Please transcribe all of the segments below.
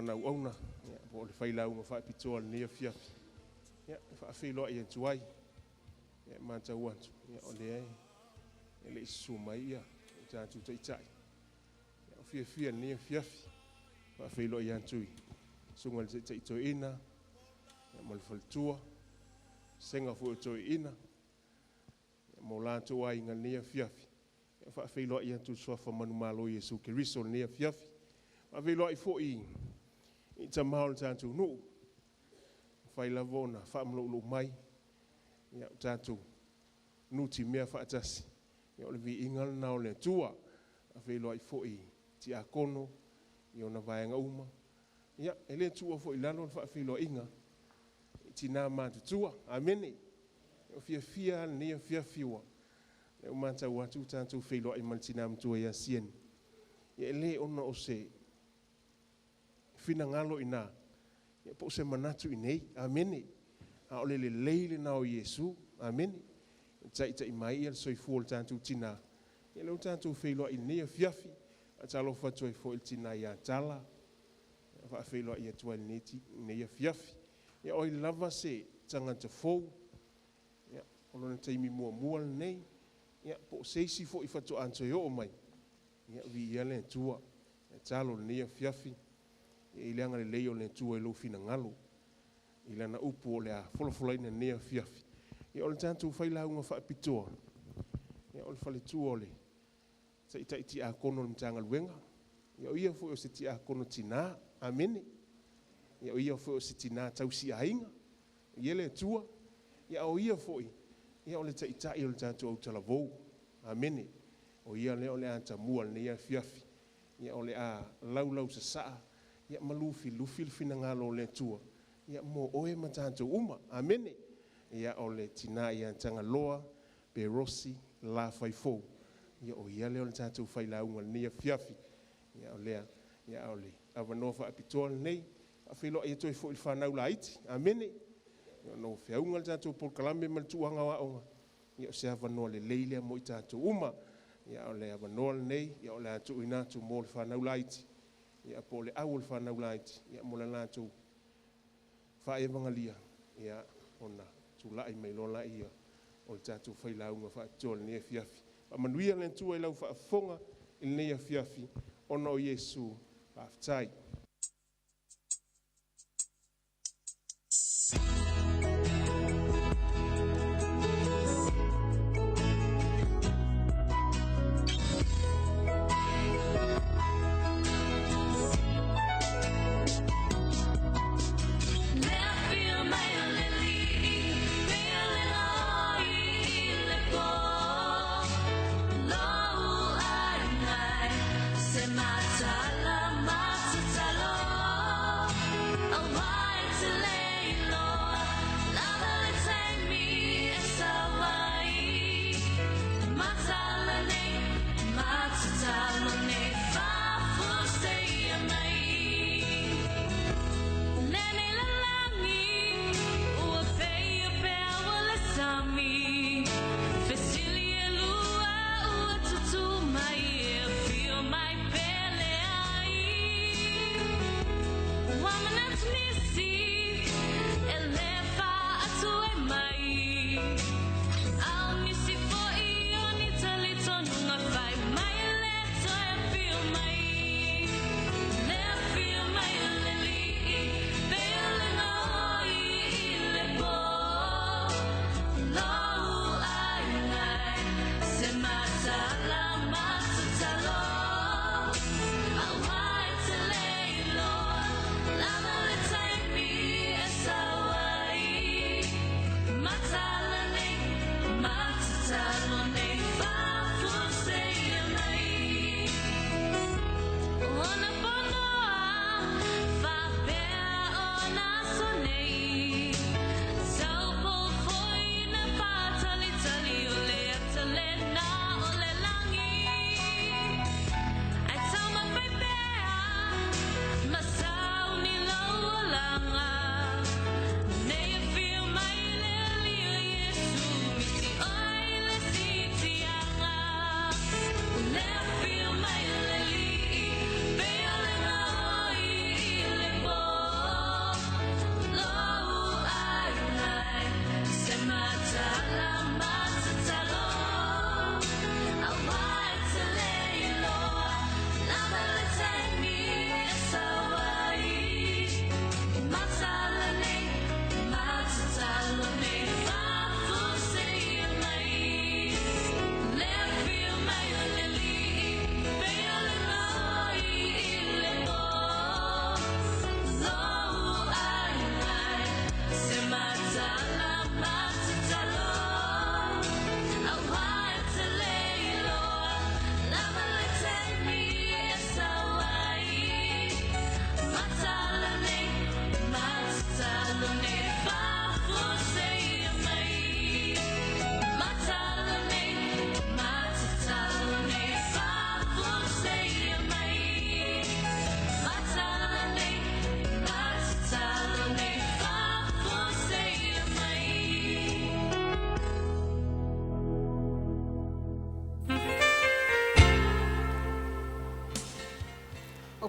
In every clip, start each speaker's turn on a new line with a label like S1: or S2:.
S1: lana auauna, ia, po o le failauga faapitoa i lenei afiafi, ia, e faafeiloai atu ai. Ia, e matau atu, ia, o lea e le i susu mai ia o tatou taitai. Ia, o fiafia i lenei afiafi, faafeiloai atu i susuga i le Taitai Toeaina, ia, ma le faletua, vasega foi o toeaiina, ia, ma o latou aiga i lenei afiafi. Ia, faafeiloai atu i le Suafa manumalo o Iesu Keriso i lenei afiafi. Faafeiloai foi i tama o le tatou nuu, mafai lava ona faamaloulou mai, ia, o tatou nutimea faatasi, ia o le viiga lena o le Atua. Faafeiloai foi i tiakono i ona vaega uma. Ia, e le tuua foi i lalo le faafeiloaiga i tina matutua. Amene. Ua fiafia lava lenei afiafi ua matau atu ua tatou feiloai ma le tina matua ia Sieni. Ia e le ona o se finagalo i ina, ia po o se manatu i inei. Amene. A o le lelei lena o Iesu. Amene. E taitai mai le soifua o le tatou tina. Ia lea ua tatou feiloai i lenei afiafi. Faatalofa atu ai foi i le tina ia Tala, faafeiloai atu ai i lenei afiafi. Ia o ai lava se tagata fou, ia, o lona taimi muamua lenei, ia, po o se isi foi faatoa toe oo mai, ia, viia le Atua. E tatalo i lenei afiafi, ia i le agalelei o le Atua i lou finagalo, i lana upu o le a folafolaina i lenei afiafi. Ia o le tatou failauga faapitoa, ia o le faletua o le Taitai Tiakono o le Matagaluega, ia o ia foi o se tiakono tina, amene. Ia o ia foi o se tina tausiaiga, ia le Atua, ia o ia foi, ia o le taitai o le tatou autalavou, amene. O ia lea o le a tamua i lenei afiafi, ia o le a laulausasaa, ia ma lufilufi le finagalo o le Atua, ia mo oe ma tatou uma, amene. Ia o le tina ia Tagaloa Perosi Lafaifou, ia o ia lea o le tatou failauga i lenei afiafi. Ia o lea, ia o le avanoa faapitoa lenei, faafeiloai atu ai foi i le fanau laiti, amene. Ia ona ua feauga le tatou polokalame ma le tulaga o aoga, ia o se avanoa lelei lea mo i tatou uma. Ia o le avanoa lenei, ia o le a tuuina atu mo le fanau laiti, ia po o le au o le fanau laiti, ia mo le latou faaevagalia, ia ona tulai mai loa lea o le tatou failauga faapitoa i lenei afiafi. Faamanuia le Atua i lau faafofoga i lenei afiafi ona o Iesu. Faafetai.
S2: Le afio mai o le Alii, pei o le loi i le po. Lou ai se matala matatau.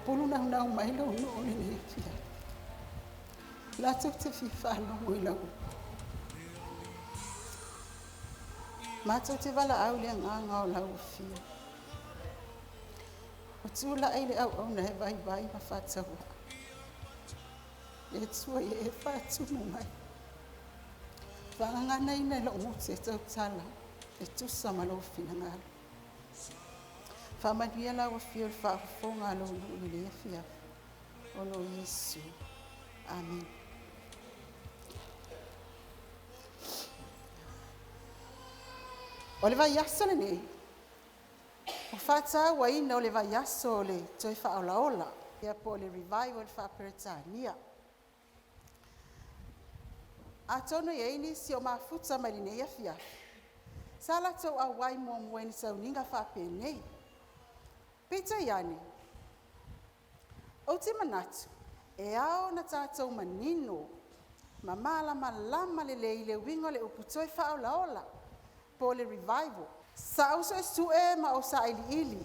S3: Ua pulu naunau mai lou nuu i lenei afiafi. Latou te fia faalogo i lau upu. Matou te valaau i le agaga o lau Afio. Ua tulai le auauna e vaivai ma faatauaa. Le Atua ia e faatumu mai. Faagaganaina i lou gutu e tautala e tusa ma lou finagalo. Faamanuia lau Afio i le faafofoga a lou nuu i lenei afiafi. Ona o Iesu. Amene. O le vaiaso lenei, ua faatauaina o le vaiaso o le toe faaolaola, ia po o le revival faa-Peretania. Atonu e i ai nisi o mafuta mai lenei afiafi, sa latou auai muamua i ni sauniga faapenei. Peitai ane, ou te manatu, e ao ona tatou manino ma malamalama lelei i le uiga o le upu toe faaolaola po o le revival. Sa ou suesue ma ou sailiili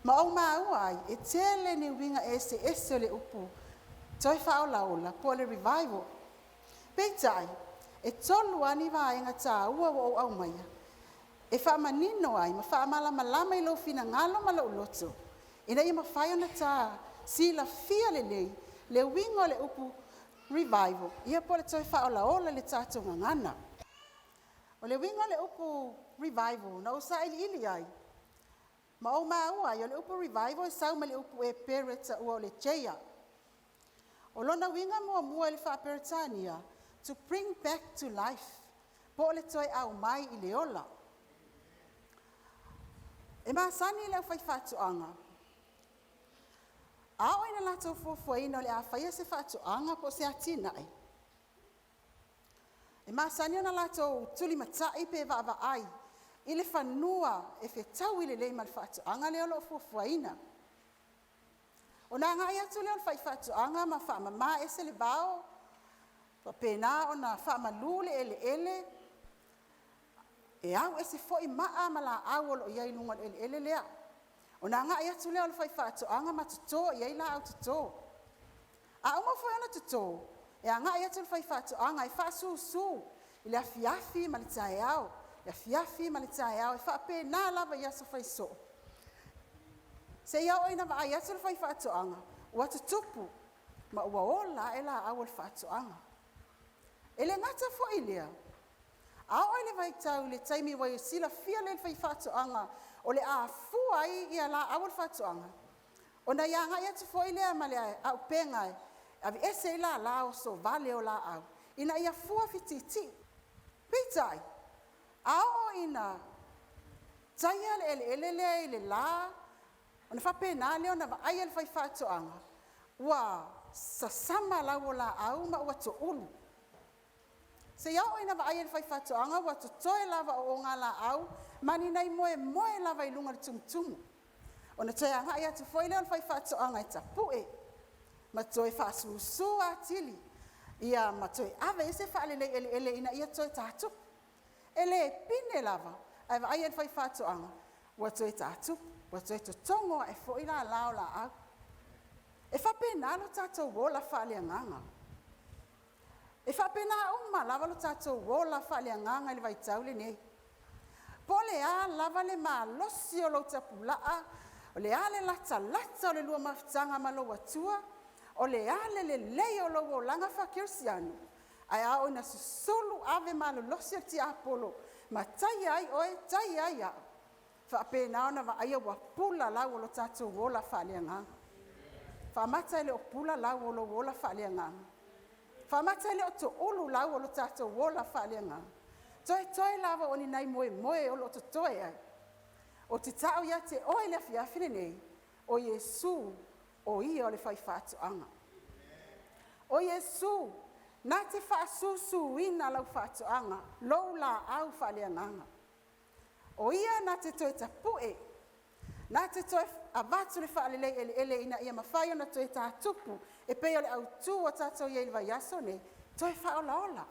S3: ma ou maua ai e tele ni uiga eseese o le upu toe faaolaola po o le revival. Peitai, e tolu lava ni vaega taua ua ou aumaia e faamanino ai ma faamalamalama i lou finagalo ma lou loto ina ia mafai ona ta silafia lelei le uiga o le upu revival, ia po o le toe faaolaola i le tatou gagana. O le uiga o le upu revival na ou sailiili ai ma ou maua ai, o le upu revival e sau mai le upu Epere taua o le cheia. O lona uiga muamua i le faa-Peretania, to bring back to life, po o le toe aumai i le ola. E masani le aufaifaatoaga, a oo ina latou fuafuaina o le a faia se faatoaga po o se atinae, e masani ona latou tulimatai pe vaavaai i le fanua e fetaui lelei ma le faatoaga lea o lo o fuafuaina. Ona agai atu lea o le faifaatoaga ma faamama ese le vao, faapena ona faamalu le eleele, e au ese foi maa ma laau o lo o i ai i luga o le eleele lea. Ona agai atu lea o le faifaatoaga ma toto i ai laau toto. A uma foi ona toto, e agai atu le faifaatoaga e faasusu i le afiafi ma le taeao, le afiafi ma le taeao, e faapena lava i aso fai soo, seia oo ina vaai atu le faifaatoaga ua tutupu ma ua ola ae laau o le faatoaga. E le gata foi i lea, a oo i le vaitau i le taimi ua silafia lelei e le faifaatoaga o le a fua ai ia laau o le faatoaga, ona ia agai atu foi lea ma le auupega e aveese ai lala oso vale o laau ina ia fua fitiitii. Peitai, a oo ina taia le eleele lea i le la, ona faapena lea ona vaai e le faifaatoaga ua sasama lau o laau ma ua toulu. Seia oo ina vaai e le faifaatoaga ua totoe lava o ogalaau ma ni nai moemoe lava i luga o le tumutumu. Ona toe agai atu foi lea o le faifaatoaga e tapue ma toe faasusu atili ia ma toe ave i ai se faalelei eleele ina ia toe tatupu. E le pine lava, ae vaai e le faifaatoaga ua toe tatupu, ua toe totogo ae foi lala o laau. E faapena lo tatou ola faaleagaga. E faapena uma lava lo tatou ola faaleagaga i le vaitau lenei. Po o le a lava le malosi o lou tapulaa, o le a le latalata o le lua mafutaga ma lou Atua, o le a le lelei o lou olaga faakerisiano, ae a oo ina susulu ave malolosi o le tiapolo ma taia ai oe, taia ai au, faapena ona vaaia ua pula lau o lo tatou ola faaleagaga. Faamata e le o pula lau o lou ola faaleagaga? Faamata e le o toulu lau o lo tatou ola faaleagaga? Toetoe lava o ni nai moemoe o lo o totoe ai. Ou te tau ia te oe i le afiafi lenei, o Iesu o ia o le faifaatoaga. O Iesu na te faasusuina lau faatoaga, lou laau faaleagaga. O ia na te toe tapue, na te toe avatu le faalelei eleele ina ia mafai ona toe tatupu e pei o le autu ua tatou i ai i le vaiaso nei, toe faaolaola,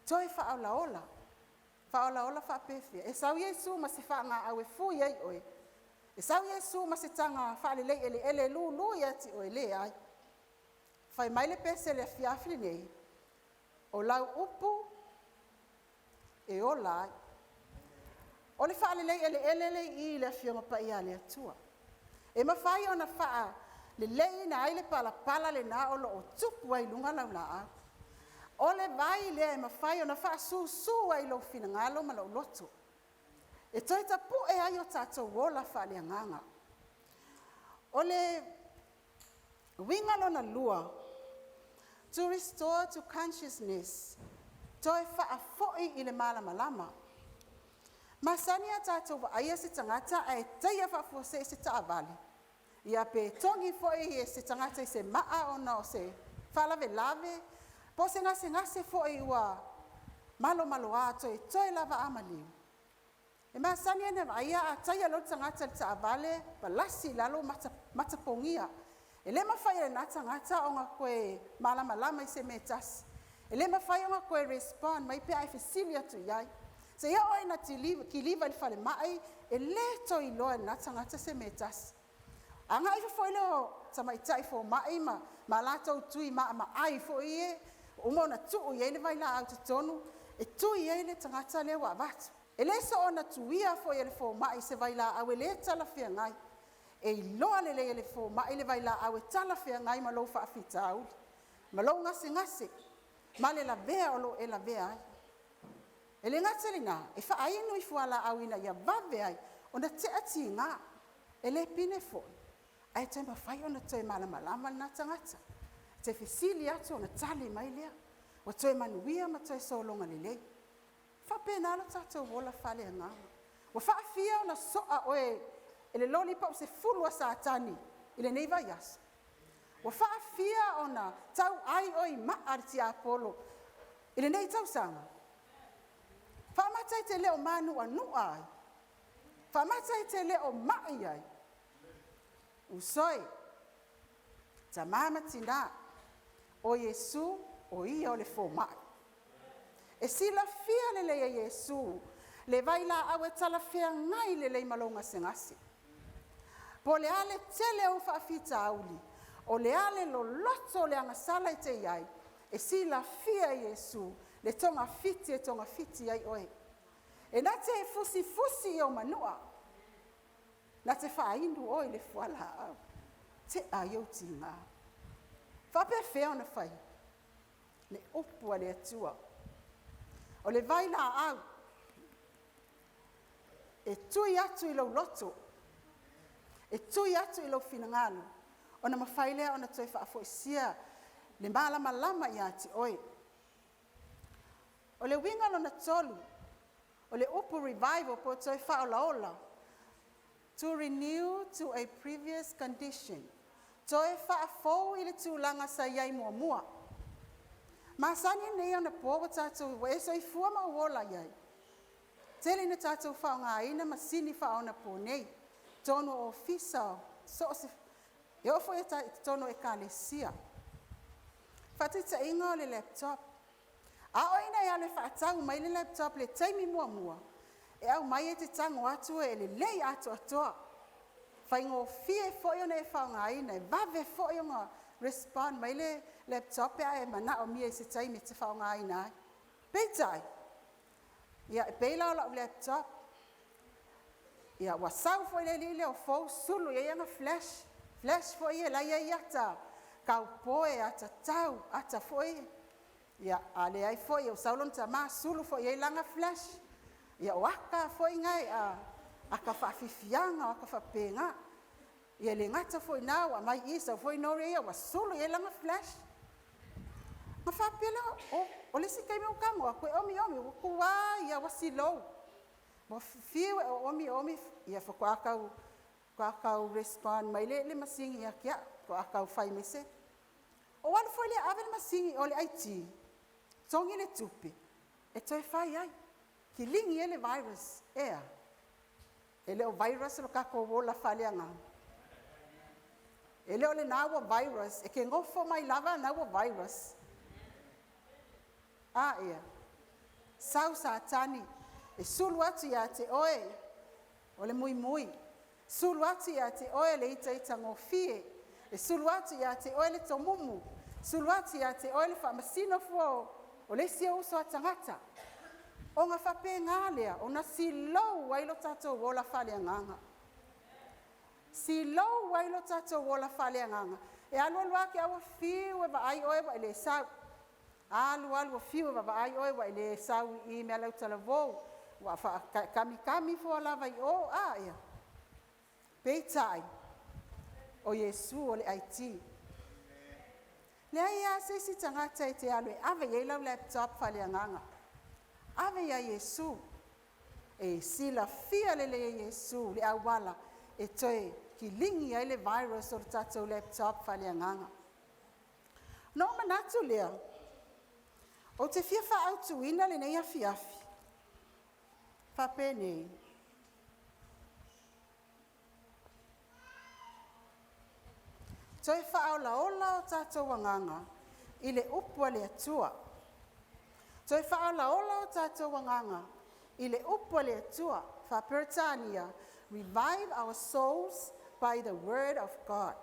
S3: toe faaolaola. Faaolaola faapefea? E sau Iesu ma se faagaau e fui ai oe, E sau Iesu ma se taga faalelei eleele e lulu ia te oe, leai. Fai mai le pese i le afiafi lenei, o lau upu e ola ai. O le faalelei eleele le i i le Afioga Paia a le Atua. E mafai ona faaleleiina ai le palapala lena o lo o tupu ai i luga lau laau. O le vai lea e mafai ona faasusu ai lou finagalo ma lou loto. E toe tapue ai o tatou ola faaleagaga. O le uiga lona lua, to restore to consciousness, toe faafoi i le malamalama. Masani a tatou vaaia se tagata ae taia faafuasei se taavale, ia pe togi foi e se tagata i se maa ona o se faalavelave, po o se gasegase foi ua malomaloa toetoe lava a maliu. E masani ona vaaia a taia loa le tagata i le taavale, palasi i lalo matapogia. E le mafai e lena tagata ona toe malamalama i se mea e tasi. E le mafai ona toe respond mai pe a e fesili atu i ai. Seia oo ina kiliva i le falemai, e le toe iloa e lena tagata se mea e tasi. Agai ifo foi lea o tamaitai fomai ma latou tui maamaai foi ia ua uma ona tuu i ai le vailaau totonu, e tui ai le tagata lea ua avatu. E le soona tuia foi e le fomai se vailaau e le talafeagai. E iloa lelei e le fomai le vailaau e talafeagai ma lou faafitauli, ma lou gasegase, ma le lavea o lo o e lavea ai. E le gata i lena, e faainu i fualaau ina ia vave ai ona tea tiga. E le pine foi, ae toe mafai ona toe malamalama lena tagata. E te fesili atu ona tali mai lea, ua toe manuia ma toe sologa lelei. E faapena lo tatou ola faaleagaga. Ua faafia ona soa oe e le loli pausefulu a Satani i lenei vaiaso? Ua faafia ona tauai oe i maa a le tiapolo i lenei tausaga? Faamata e te le o manuanua ai? Faamata e te le o mai ai? Uso e, tama ma tina, o Iesu o ia o le fomai. E silafia lelei e Iesu le vailaau e talafeagai lelei ma lou gasegase. Po o le a le tele o ou faafitauli, o le a le loloto o le agasala e te i ai, e silafia e Iesu le togafiti e togafiti ai oe. E na te fusifusi i ou manua, na te faainu oe i le fualaau, tea ai ou tiga. Faapefea ona fai? Le upu a le Atua. O le vailaau e tui atu i lou loto, e tui atu i lou finagalo, ona mafai lea ona toe faafoisia le malamalama ia te oe. O le uiga lona tolu, o le upu revival po o toe faaolaola, to renew to a previous condition, toe faafou i le tulaga sa i ai muamua. Masani nei ona po ua tatou ua e soifua ma ou ola i ai. Tele ina tatou faaaogaina masini faaonaponei, totonu o ofisa, so o se, e oo foi i totonu o ekalesia. Faataitaiga o le laptop. A oo ina e alu e faatau mai le laptop i le taimi muamua, e aumai e te tago atu e lelei atoatoa, faigofie foi ona e faaaogaina, e vave foi ona respond mai le laptop pe a e manaomia i se taimi e te faaaogaina ai. Peitai, ia e pei la o lau laptop, ia ua sau foi le alii lea o fou sulu i ai ana flash, flash foi ia la e i ai ata kaupoe, ata tau, ata foi ia a leai foi ua sau lona tama sulu foi i ai lana flash. Ia o ata foi na e ata faafiafiaga, o ata faapena. Ia e le gata foi i ina ua aumai i i sau foi Noria ua sulu i ai lana flash. Na faapea lea, o le isi taimi ua tago atu e omiomi, ua tuai lava, ua slow. Ua fiu e oomi oomi, ia faatoa tau respond mai le masini ia te au, faatoa tau fai mai se. Ou alu foi lea e ave le masini i o i le IT, togi le tupe e toe fai ai, kiligi ai le virus. E a? E le o virus lo tatou ola faaleagaga? E le o lena ua virus, e te nofo mai lava na ua virus. A ia, sau Satani e sulu atu ia te oe o le muimui, Sulu atu ia te oe le itaitagofie, e sulu atu ia te oe le tomumu, sulu atu ia te oe le faamasino fua o le isi ou uso a tagata. Ona faapena lea ona silou ai lo tatou ola faaleagaga. Silou ai lo tatou ola faaleagaga. E alu alu lava te i ua fiu e vaai oe ua e le sau. Alu alu ua fiu e vaavaai oe ua e le sau i i Mealai-talavou, ua faakamitami fua lava i o, a ia. Peitai, o Iesu o le IT. Leai lava se isi tagata e te alu e ave i ai lau laptop faaleagaga. Ave ia Iesu. E silafia lelei e Iesu le auala e toe kiligi ai le virus o le tatou laptop faaleagaga. Ona ou manatu lea, ou te fia faaautuina lenei afiafi, faapenei, toe faaolaola o tatou agaga i le upu a le Atua. Toe faaolaola o tatou agaga i le upu a le Atua. Faa-Peretania, revive our souls by the word of God.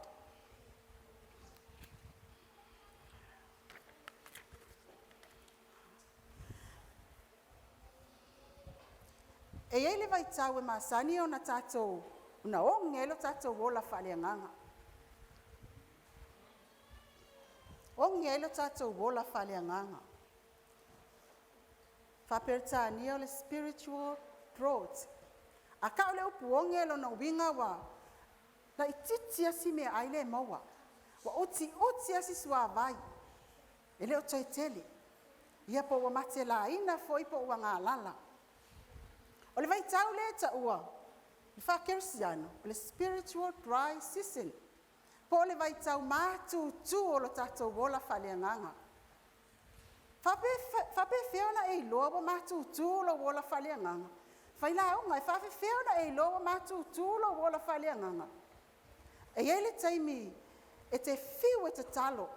S3: E i ai le vaitau e masani ona tatou, ona oge ai lo tatou ola faaleagaga. Oge ai lo tatou ola faaleagaga. Faa-Peretania o le spiritual drought. A tau le upu oge lona uiga ua laitiiti lava si meaai lea e maua, ua utiuti lava si suavai, e le o toe tele. Ia po ua matelaina foi po ua galala. O le vaitau lea e taua faakerisiano, o le spiritual dry season, po o le vaitau matutu o lo tatou ola faaleagaga. Faapefea ona e iloa ua matutu lou ola faaleagaga? Failauga, e faapefea ona e iloa ua matutu lou ola faaleagaga? E i ai le taimi e te fiu e tatalo,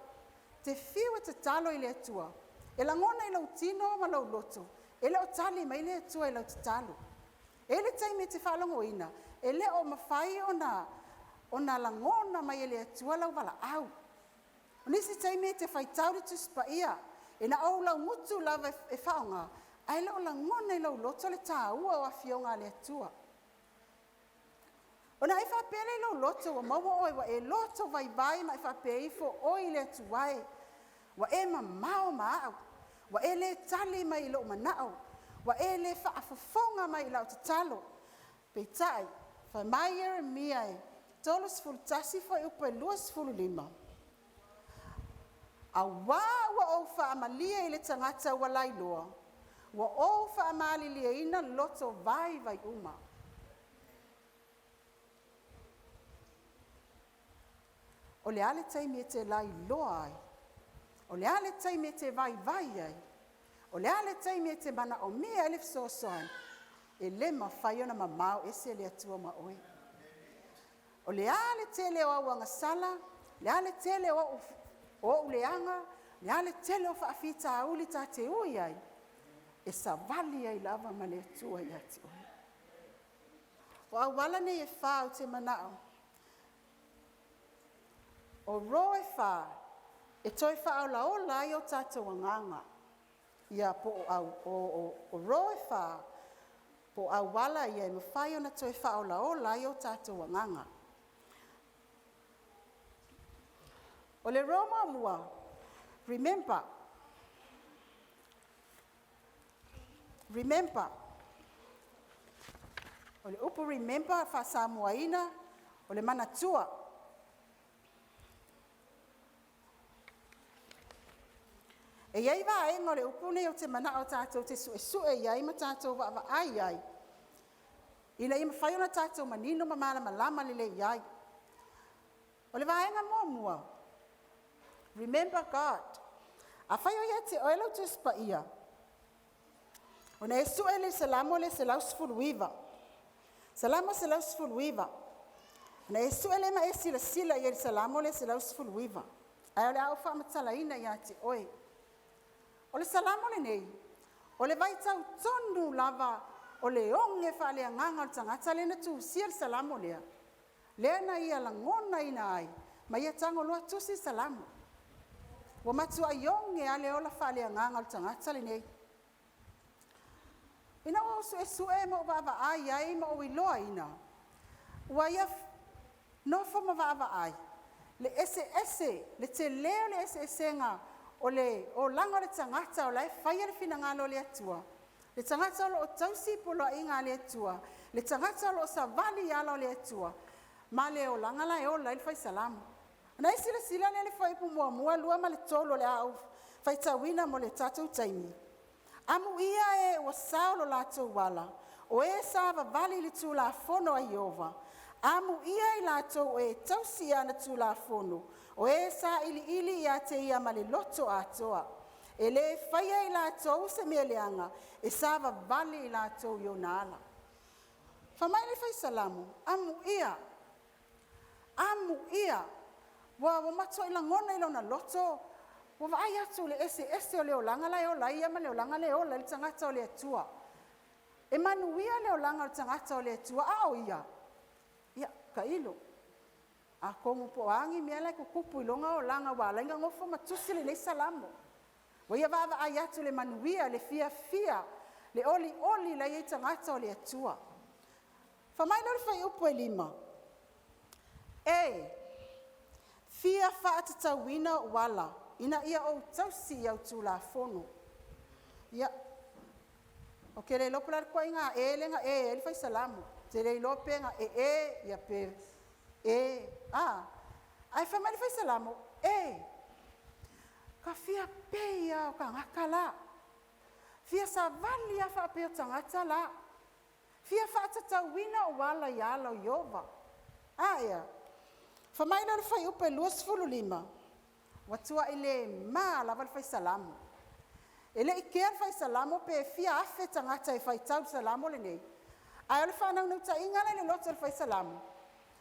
S3: te fiu e tatalo i le Atua, e lagona i lou tino ma lou loto, e le o tali mai le Atua i lau tatalo. E i ai le taimi e te faalogoina, e le o mafai ona lagona mai e le Atua lau valaau. O nisi taimi e te faitau le Tusi Paia, e na o ou laugutu lava e faaaoga, ae le o lagona i lou loto le taua o afioga a le Atua. Ona e faapea lea i lou loto ua maua oe ua e loto vaivai ma e faapea ifo, oi le Atua e, ua e mamao ma au, ua e le tali mai i lou manao, ua e le faafofoga mai i lau tatalo. Peitai, fai mai Ieremia e 31 fuaiupu e 25, Auā ua ou faamalie i le tagata ua lailoa, ua ou faamalilieina loto vaivai uma. O le a le taimi e te lailoa ai? O le a le taimi e te vaivai ai? O le a le taimi e te manaomia ai le fesoasoani? E le mafai ona mamao ese le Atua ma oe. O le a le tele o au agasala, o le a le tele o ou leaga, o le a le tele o faafitauli ta te ui ai, e savali ai lava ma le Atua ia te oe. O auala nei e fa ou te manao, o ro e fa e toe faaolaola ai o tatou agaga. Ia po o, au, o ro e fa, po o auala ia e mafai ona toe faaolaola ai o tatou agaga. O le ro muamua, remember. Remember. O le upu remember faasamoaina, o le manatua. E i ai vaega o le upu nei ou te manao tatou te suesue i ai ma tatou vaavaai i ai, ina ia mafai ona tatou manino ma malamalama lelei i ai. O le vaega muamua, remember God. Afai o ia te oe lau Tusi Paia, ona e sue le Salamo le 119. Salamo 119. Ona e sue lea ma e silasila i ai i le Salamo le 119. Ae o le a ou faamatalaina ia te oe. O le Salamo lenei, o le vaitau tonu lava o le oge faaleagaga o le tagata lea na tusia le Salamo lea. Lea na ia lagonaina ai ma ia tagoloa tusi Salamo. Ua matuai oge lava le ola faaleagaga o le tagata lenei. Ina ua ou suesue ma ou vaavaai ai ma ou iloaina, ua ia nofo ma vaavaai le eseese, le tele o le eseesega o le olaga o le tagata o la e faia le finagalo o le Atua, le tagata o lo o tausi poloaiga a le Atua, le tagata o lo o savali i ala o le Atua, ma le olaga la e ola ai le Fai Salamo. Ona e silasila lea i le fuaiupu 1, 2 ma le 3 o le a ou faitauina mo le tatou taimi. Amuia e ua sao lo latou ala, o e savavali i le tulafono a Ieova, amuia i latou o e tausi i ana tulafono, o e sailiili ia te ia ma le loto atoa. E le faia e i latou se mea leaga, e savavali i latou i ona ala. Fai mai le Fai Salamo, amuia, amuia, ua matuai lagona i lona loto, ua vaai atu i le eseese o le olaga la e ola ai ia ma le olaga lea e ola ai le tagata o le Atua. E manuia le olaga o le tagata o le Atua, a o ia, ia, tailo, atonu po o a ni mea la e tutupu i lona olaga ua ala ai ona nofo ma tusi lenei Salamo. Ua ia vaavaai atu i le manuia, le fiafia, le olioli la e i ai tagata o le Atua. Fai mai lea o le fuaiupu 5, E fia faatatauina ou ala ina ia ou tausi i au tulafono. Ia, ou te le iloa po o le a le ituaiga e lea na e ai le Fai Salamo. Ou te le iloa pe na e e, ia pe e, a? Ae fai mai le Fai Salamo, e, ka fia pei lava o tagata la, fia savali lava faapea o tagata la, fia faatatauina ou ala i ala o Ieova. A ea? Fai mai lea o le fuaiupu e 25, ua tuai le ma lava le Fai Salamo. E le i kea le Fai Salamo pe fia afe tagata e faitau le Salamo lenei, ae o le faanaunautaiga la i le loto o le Fai Salamo,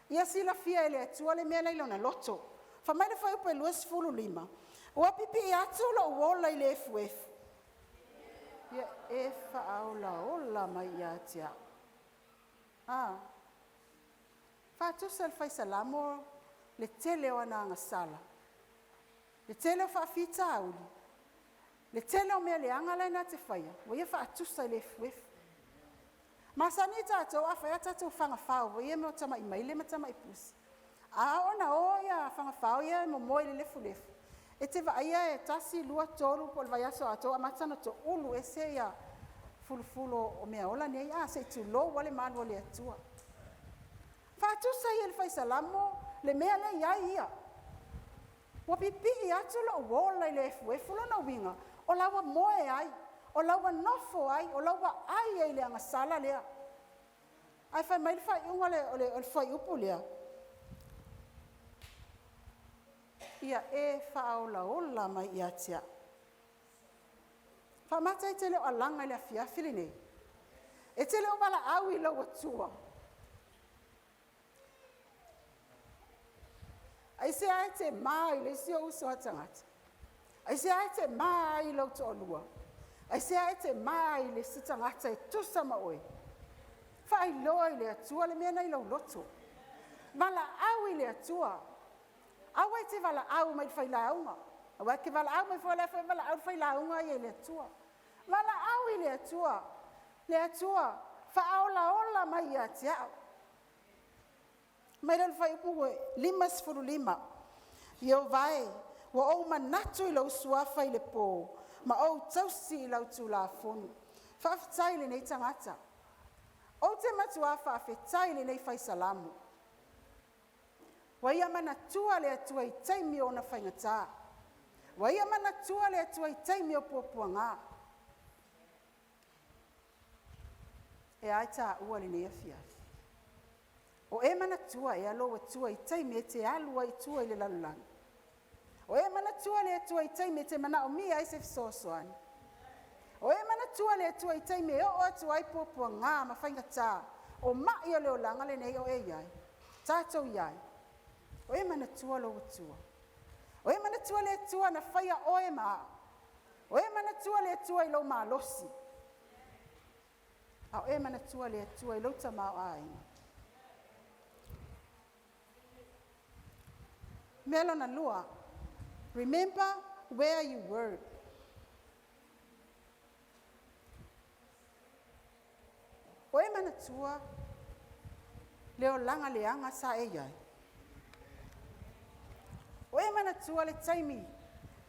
S3: ia silafia e le Atua le mea la i lona loto. Fai mai le fuaiupu e 25, ua pipii atu lou ola i le efuefu, ia e faaolaola mai ia te au. A, faatusa e le Fai Salamo le tele o ana agasala, le tele o faafitauli, le tele o mea leaga la na te faia, ua ia faatusa i le efuefu. Masani tatou a fai a tatou fana fao foi ia o tamai maile ma tamai pusi. A oo ina o ia fana fao ia e momoe i le lefulefu, e te vaaia e 1, 2, 3 po o le vaiaso atoa ua amata ona toulu ese ia fulufulu o meaola nei, a, se i tulou lava le malu o le Atua. Faatusa ia e le Fai Salamo le mea lea e i ai ia. Ua pipii atu lou ola i le efuefu, lona uiga, o la ua moe ai, o la ua nofo ai, o la ua ai ai i le agasala lea. Ae fai mai le faaiuga o le fuaiupu lea, ia e faaolaola mai ia te au. Faamata e te le o alaga i le afiafi lenei? E te le o valaau i lou Atua? Aisea e te ma i le isi ou uso a tagata? Aisea e te ma ai i lou toalua? Aisea e te ma ai i le isi tagata e tusa ma oe? Faailoa i le Atua le mea lena i lou loto. Valaau i le Atua. Aua e te valaau mai i le failauga, aua e te valaau mai foi o la e foi e valaau le failauga ia i le Atua. Valaau i le Atua, le Atua, faaolaola mai ia te au. Mai lea o le fuaiupu 55, Ieova e, ua ou manatu i lou suafa i le po, ma ou tausi i lau tulafono. Faafetai i lenei tagata. Ou te matuā faafetai i lenei Fai Salamo. Ua ia manatua le Atua i taimi o ona faigata. Ua ia manatua le Atua i taimi o puapuaga. E a e taua i lenei afiafi? O e manatua ea lou Atua i taimi e te alu ai i tua i le lalolagi? O e manatua le Atua i taimi e te manaomia ai se fesoasoani? O e manatua le Atua i taimi e oo atu ai puapuaga ma faigata o mai o le olaga lenei o e i ai, tatou i ai? O e manatua lou Atua? O e manatua le Atua na faia oe ma au? O e manatua le Atua i lou malosi? A o e manatua le Atua i lou tamaoaiga? Mea lona lua, remember where you were. O e manatua le olaga leaga sa e i ai. O e manatua le taimi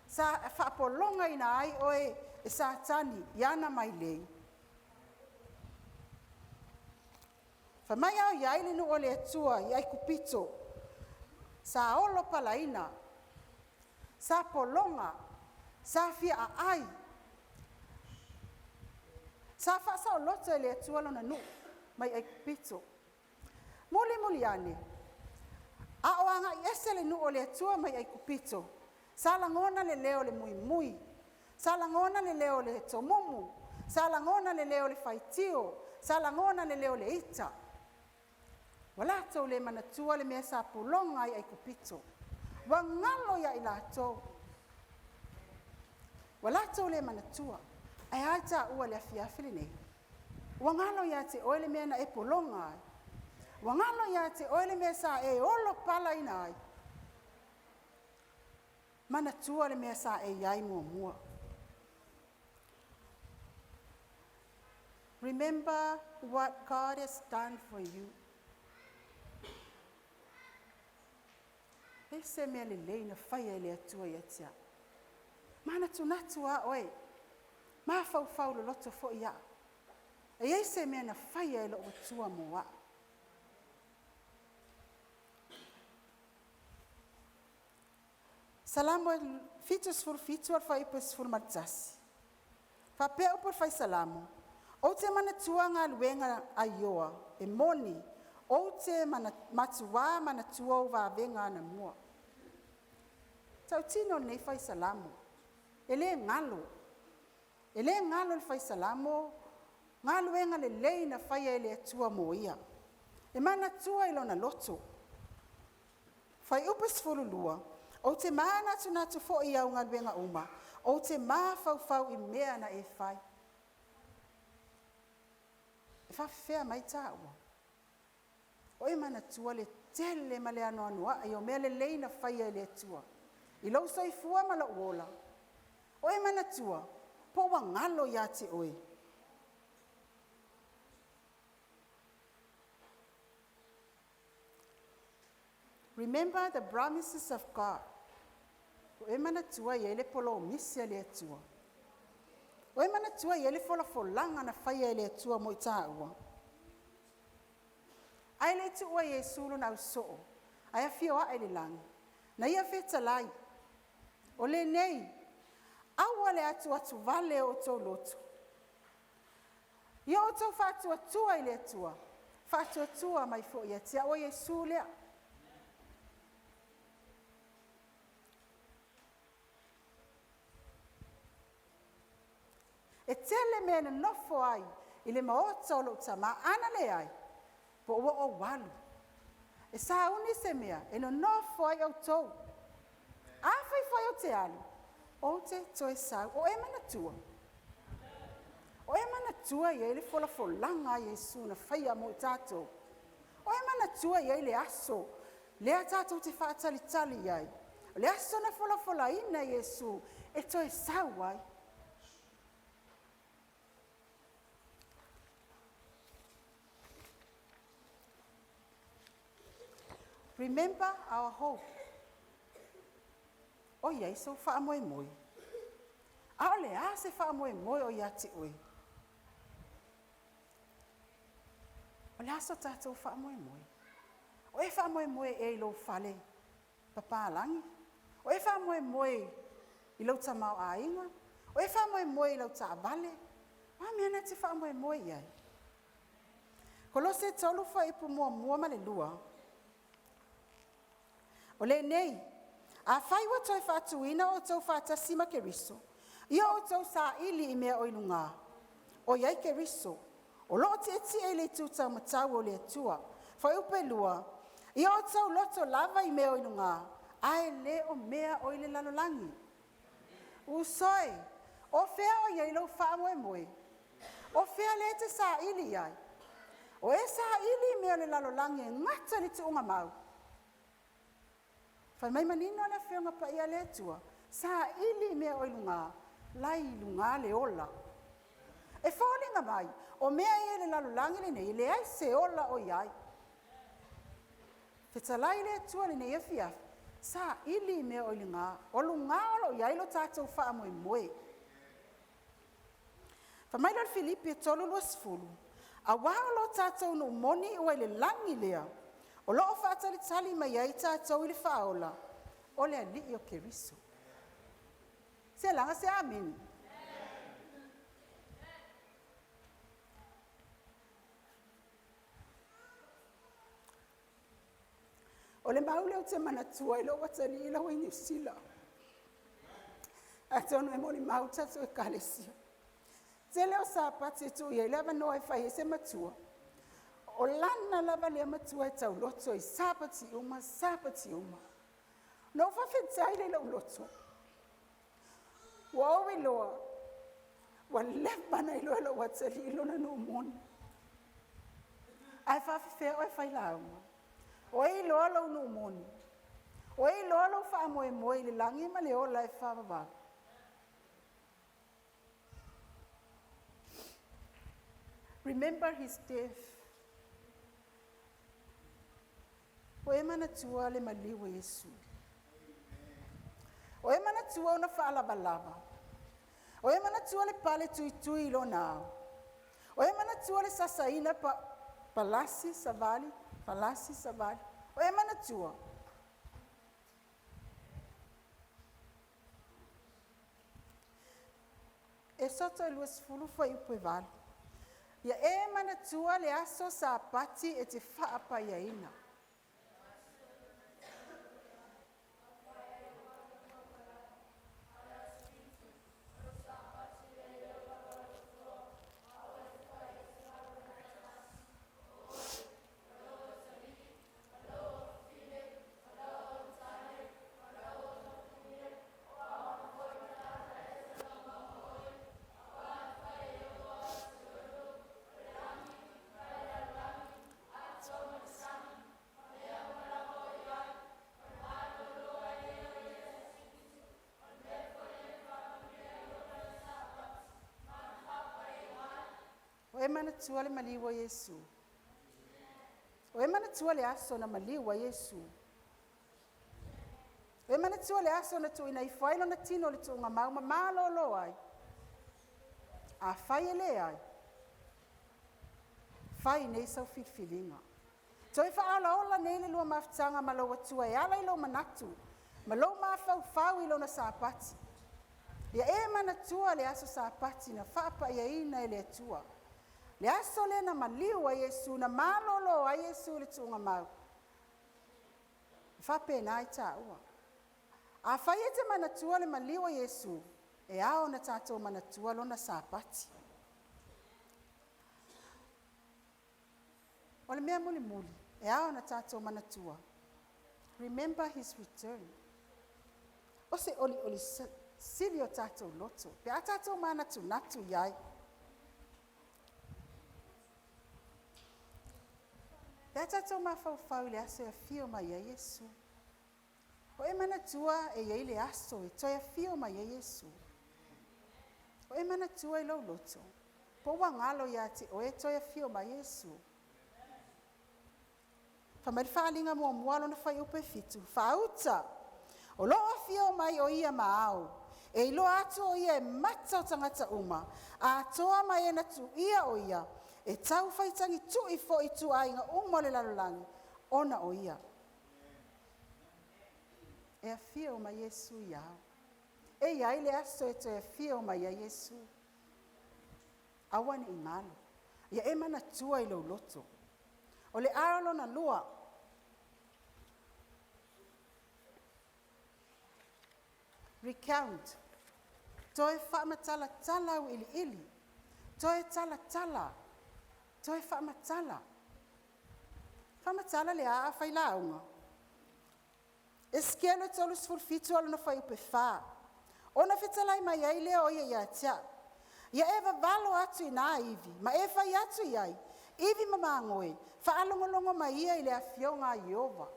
S3: sa faapologaina ai oe e Satani i ana mailei. Fai mai a o i ai le nuu o le Atua i Aikupito, sa olo palaina, sa pologa, sa fia aai, sa faasaoloto e le Atua lona nuu mai Aikupito. Mulimuli ane, a o agai ese le nuu o le Atua mai Aikupito, sa lagona le leo o le muimui, sa lagona le leo o le tomumu, sa lagona le leo o le faitio, sa lagona le leo o le ita. Ua latou le manatua le mea sa pologa ai Aikupito. Ua galo ia i latou. Ua latou le manatua. Ae a taua i le afiafi lenei? Ua galo ia te oe le mea na e pologa ai. Ua galo ia te oe le mea sa e olo palaina ai. Manatua le mea sa e i ai muamua. Remember what God has done for you. E se mea lelei na faia e le Atua ia te au. Manatunatu a oe, mafaufau loloto foi au. E i ai se mea na faia e lou Atua mo au. Salamo 77 al fuaiupu e 11. Faapea upu o le fai Salamo, ou te manatua galuega a Ioa, e moni, ou te matuā manatua ou vavega anamua. Tautino lenei fai Salamo, e le galo. E le galo le fai Salamo, galuega lelei na faia e le Atua mo ia. E manatua i lona loto. Fuaiupu 12, ou te manatunatu foi i au galuega uma, ou te mafaufau i mea na e fai. E faafefea mai taua? O e manatua le tele ma le anoanoai o mea lelei na faia e le Atua i lou soifua ma lou ola. O e manatua, po ua galo ia te oe. Remember the promises of God. O e manatua e i ai le polomisi a le Atua. O e manatua e i ai le folafolaga na faia e le Atua mo i taua. Ae le i tuua Iesu lona ausoo, ae afio ae i le lagi, na ia fetalai, o lenei, aua le atuatuvale o outou loto. Ia outou faatuatua i le Atua, faatuatua mai foi ia te au o Iesu lea. E tele mea e nonofo ai i le maota o lou tama, ana leai, po ua ou alu. E sauni se mea e nonofo ai outou. Afai foi ou te alu, ou te toe sau. O e manatua? O e manatua e i ai le folafolaga a Iesu na faia mo i tatou. O e manatua e i ai le aso lea tatou te faatalitali i ai. O le aso na folafolaina Iesu e toe sau ai. Remember our hope. O i ai sou faamoemoe. A o le a se faamoemoe o ia te oe? O le a so tatou faamoemoe? O e faamoemoe ea i lou fale papalagi? O e faamoemoe i lou tamaoaiga? O e faamoemoe i lau taavale? O a mea na e te faamoemoe i ai? Kolose 3 fuaiupu 1 ma le 2. O lenei, afai ua toe faatuina outou faatasi ma Keriso, ia outou saili i mea o i luga, o i ai Keriso, o loo tietie i le itu taumatau o le Atua. Fuaiupu e 2, ia outou loto lava i mea o i luga, ae le o mea o i le lalolagi. Uso e, o fea o i ai lou faamoemoe? O fea lea e te saili i ai? O e saili i mea o le lalolagi e gata i le tuuga mau. Fai mai manino le Afioga Paia a le Atua, saili i mea o i lugā, la e i lugā le ola. E foliga mai, o mea ia i le lalolagi lenei, e leai se ola o i ai. Fetalai le Atua i lenei afiafi, saili i mea o i lugā, o lugā o lo o i ai lo tatou faamoemoe. Fai mai lea o le Filipi e 3:20, aua o lo tatou nuu moni ua i le lagi lea, o lo o faatalitali mai ai tatou i le Faaola, o le Alii o Keriso. Se laga se amene. O le mau lea ou te manatua i lou atalii la ua i Niu Sila. Atonu e molimau le tatou ekalesia. Tele o Sapati e tuu i ai le avanoa e fai ai se matua, o lana lava lea matua e tauloto i Sapati uma, Sapati uma. Na ou faafetai lea i lou loto, ua ou iloa ua leva ona iloa e lou atalii lona nuu moni. Ae faafefea oe failauga? O e iloa lou nuu moni? O e iloa lou faamoemoe i le lagi ma le ola e faavavau? Remember his death. Ua e manatua le maliu o Iesu. Ua e manatua ona faalavalava. Ua e manatua le pale tuitui i lona ao. Ua e manatua le sasaina pa, palasi savali, palasi savali. Ua e manatua? Esoto e 20 fuaiupu e 8. Ia e manatua le aso Sapati e te faapaiaina. Ua e manatua le maliu o Iesu? Ua e manatua le aso na maliu ai Iesu? Ua e manatua le aso na tuuina ifo ai lona tino i le tuugamau ma malolo ai? Afai e leai, fai nei sau filifiliga. Toe faaolaola nei le lua mafutaga ma lou Atua e ala i lou manatu ma lou mafaufau i lona Sapati. Ia e manatua le aso Sapati na faapaiaina e le Atua. Le aso lea na maliu ai Iesu, na malolo ai Iesu i le tuugamau. E faapena ai taua. Afai e te manatua le maliu o Iesu, e ao ona tatou manatua lona Sapati. O le mea mulimuli, e ao ona tatou manatua, remember his return. O se olioli sili o tatou loto, pe a tatou manatunatu i ai. Pe a tatou mafaufau i le aso e afio mai ai Iesu. O e manatua e i ai le aso e toe afio mai ai Iesu. O e manatua i lou loto, po ua galo ia te oe toe afio mai Iesu. Fai mai le faaaliga muamua lona fuaiupu e 7, faauta, o lo o afio mai o ia ma ao, e iloa atu o ia e mata o tagata uma, atoa ma e na tuia o ia, e tau faitagitui foi ituaiga uma o le lalolagi, ona o ia. E afio mai Iesu i ao. E i ai le aso e toe afio mai ai Iesu. Aua ne i galo. Ia e manatua i lou loto. O le ao lona lua, recount, toe faamatalatala auiliili, toe talatala, toe faamatala. Faamatala le aa failauga. Esekiele 37 lona fuaiupu e 4. Ona fetalai mai ai lea o ia ia te au, ia e vavalo atu i nā ivi, ma e fai atu i ai, ivi ma magoe, faalogologo mai ia i le afioga a Ieova.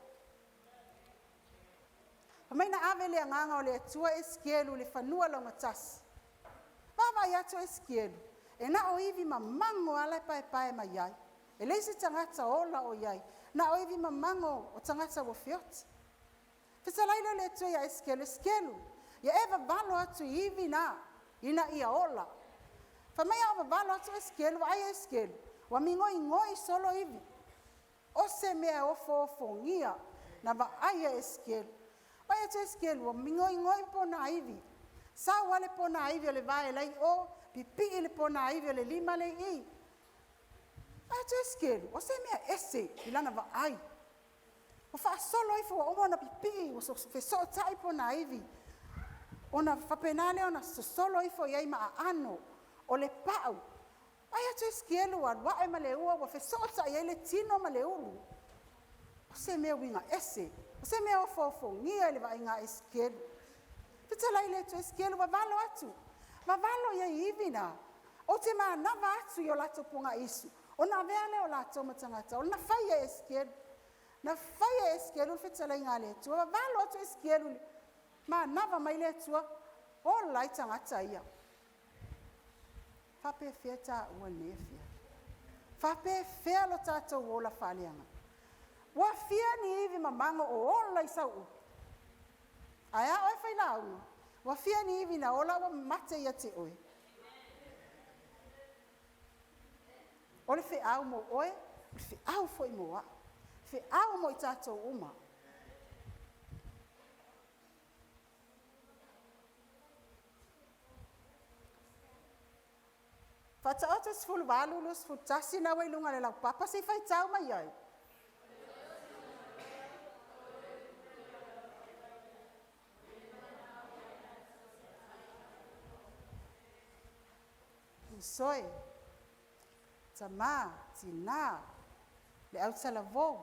S3: Fai mai na ave le agaga o le Atua Esikielu i le fanua laugatasi. Vaavaai atu Esikielu, e na o ivi mamago lava la e paepae mai ai. E leai se tagata ola o i ai, na o ivi mamago o tagata ua feoti. Fetalai lea o le Atua ia Esikielu, Esikielu, ia e vavalo atu i ivi na, ina ia ola. Fai mai a o vavalo atu Esikielu, vaai Esikielu, ua migoigoi solo ivi. O se mea e ofoofogia na vaai e Esikielu. Vaai atu Esikielu, ua migoigoi ponaivi. Sau lava le ponaivi o le vae la i o, pipii le ponaivi o le lima le i i. Vaai atu Esikielu, o se mea ese i lana vaai. Ua faasolo ifo ua uma ona pipii, ua fesootai ponaivi, ona faapena lea ona sosolo ifo i ai ma aano o le pau. Vaai atu Esikielu ua alu ae ma le ua, ua fesootai ai le tino ma le ulu. O se mea uiga ese, o se mea ofoofogia i le vaaiga a Esikielu. Fetalai le Atua, Esikielu, vavalo atu, vavalo i ai i ivi na, ou te manava atu i o latou pogaisu, ona avea lea o latou ma tagata ola. Na fai e Esikielu, na fai e Esikielu le fetalaiga a le Atua, vavalo atu Esikielu, manava mai le Atua, ola ai tagata ia. Faapefea taua i lenei afiafi? Faapefea lo tatou ola faaleagaga? Ua fia ni ivi mamago o ola i sau ulu? Ae a oe failauga, ua fia ni ivi na ola ua mate ia te oe? O le feau mo oe, o le feau foi mo au, feau mo i tatou uma. Faataoto 18, 21 na ua i luga o le laupapa, se i faitau mai ai. Uso e, tamā, tinā, le autalavou,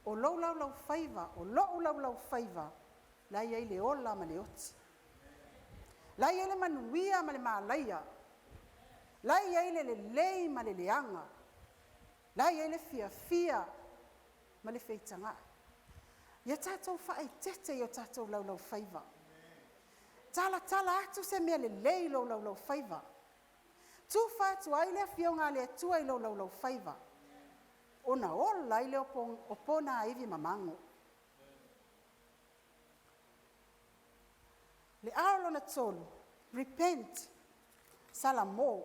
S3: o lou laulaufaiva, o lo'u laulaufaiva, la e i ai le ola ma le oti. La e i ai le manuia ma le malaia. La e i ai le lelei ma le leaga. La e i ai le fiafia ma le feitagai. Ia tatou faaeteete i o tatou laulaufaiva. Talatala atu se mea lelei i lou laulaufaiva. Tufa atu ai le afioga a le Atua i lou laulaufaiva, ona ola ai lea o ponaivi mamago. Le ao lona tolu, repent, salamo.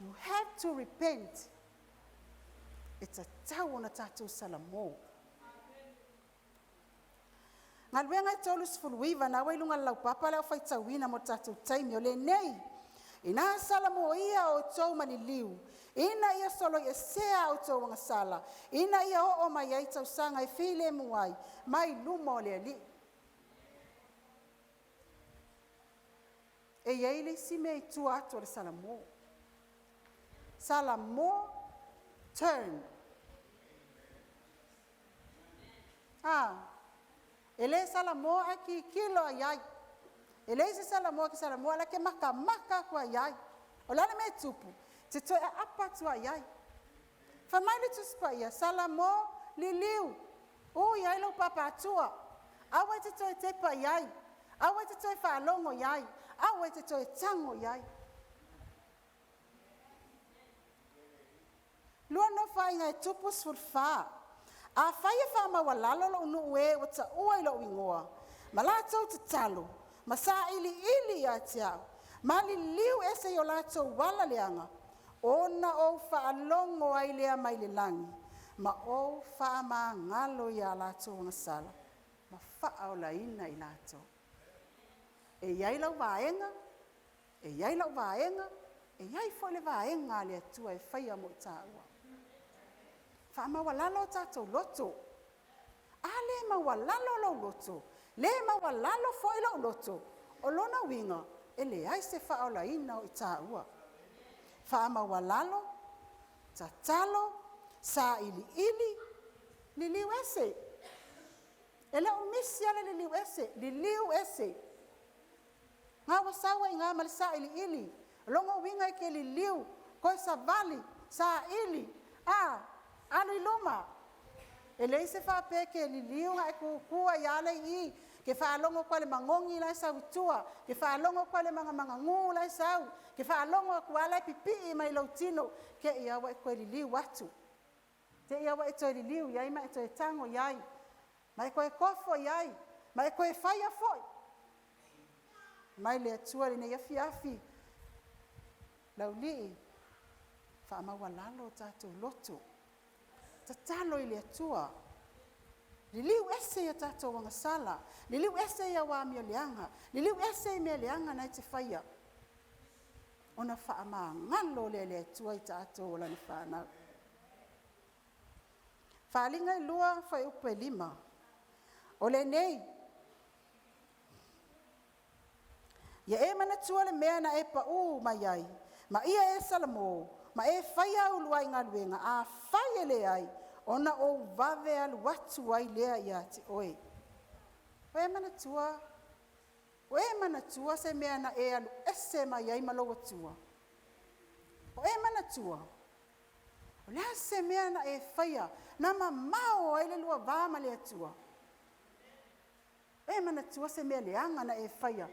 S3: You have to repent. E tatau ona tatou salamo. Galuega e 39, na ua i luga o le laupapa le au faitauina mo le tatou taimi o lenei. Ina salamoia o outou maliliu, ina ia soloiesea a outou agasala, ina ia oo mai ai tausaga e filemu ai, mai luma o le Alii. E i ai le isi mea i tua atu o le salamo. Salamo, turn. Ah, e le salamo ae kikilo ai ai. E leai se salamo ke salamo ala ke makamaka aku ai ai. O le a le mea e tupu, te toe aapa atu ai ai. Fai mai le Tusi Paia, salamo, liliu, ui ai lou papatua, aua e te toe tepa i ai, aua e te toe faalogo i ai, aua e te toe tago i ai. Lua Nofoaiga e Tupu 14. Afai e faamaualalo lou nuu e ua taua i lou igoa, ma latou tatalo, ma sailiili ia te au, ma liliu ese i o latou ala leaga, ona ou faalogo ai lea mai le lagi, ma ou faamagalo ia latou agasala, ma faaolaina i latou. E i ai lau vaega, e i ai lau vaega, e i ai foi le vaega a le Atua e faia mo i taua. Faamaualalo o tatou loto. A le maualalo lou loto, le maualalo foi lou loto, o lona uiga, e leai se faaolaina o i taua. Faamaualalo, tatalo, sailiili, liliu ese. E le o misi lava le liliu ese, liliu ese. Ga ua sau ai i gā ma le sailiili. O lona uiga e te liliu, toe savali, saili, a, alu i luma. E leai se faapea e te liliu na e tutu ai lava lea i i, e te faalogo atu lava i le magogi la e sau i tua, e te faalogo atu lava i le manumanu la e sau, e te faalogo atu lava o la e pipii mai lou tino, te i lava ua e toe liliu atu, te i lava ua e toe liliu i ai ma e toe tago i ai, ma e toe tofo i ai, ma e toe faia foi. Fai mai le Atua i lenei afiafi, Laulii, faamaualalo o tatou loto, tatalo i le Atua, liliu ese a tatou agasala, liliu ese au amio leaga, liliu ese i mea leaga na e te faia, ona faamagalo lea o le Atua i tatou o lana fanau. Faaaliga e 2 fuaiupu e 5. O lenei, ia e manatua le mea na e pau mai ai, ma ia e salamo, ma e faia au uluai galuega, afai e leai, ona ou vave alu atu ai lea ia te oe. Ua e manatua, ua e manatua se mea na e alu ese mai ai ma lou Atua? Ua e manatua? O le a se mea na e faia na mamao ai le lua va ma le Atua? Ua e manatua se mea leaga na e faia